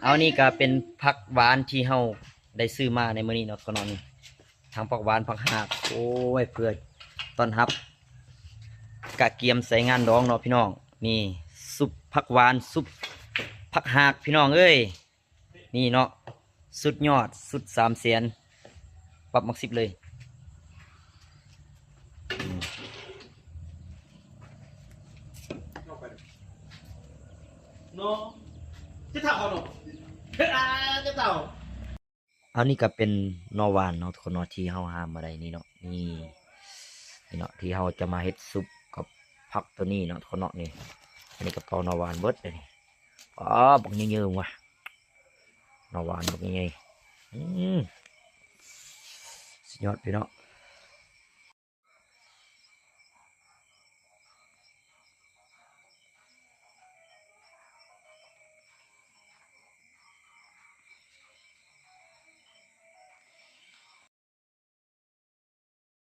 ເອົາ ນີ້ກະເປັນຜັກຫວານທີ່ເຮົາໄດ້ຊື້ມາໃນມື້ນີ້ເນາະ ຂະນ້ອຍນີ້ ທັງຜັກຫວານ ຜັກຫາກ ໂອ້ຍ ເພື່ອຕ້ອນຮັບ ກະກຽມໃສ່ງານດອງເນາະພີ່ນ້ອງ. ນີ້ ຊຸບຜັກຫວານ ຊຸບຜັກຫາກ ພີ່ນ້ອງເອີຍ. ນີ້ເນາະ ສຸດຍອດ ຊຸດສາມແສນ ປັບໝາກສິບເລີຍ. ອືມ ເນາະ ເຈັບເທົ້າເຮົາເນາະ ເຈັບເທົ້າ. ອັນນີ້ກະເປັນໜໍ່ຫວານເນາະ ທຸກຄົນເນາະ ທີ່ເຮົາຫາມາໄດ້ນີ້ເນາະ. ນີ້ ນີ້ເນາະ ທີ່ເຮົາຈະມາເຮັດຊຸບກັບຜັກໂຕນີ້ເນາະ ທຸກຄົນເນາະ. ນີ້ ອັນນີ້ກະເປົາໜໍ່ຫວານເບິດເດ້ນີ້. ອໍ ບັກໃຫຍ່ໆ ຫວະ ໜໍ່ຫວານບັກໃຫຍ່ໆ. ອືມ ສຸດຍອດພີ່ນ້ອງ.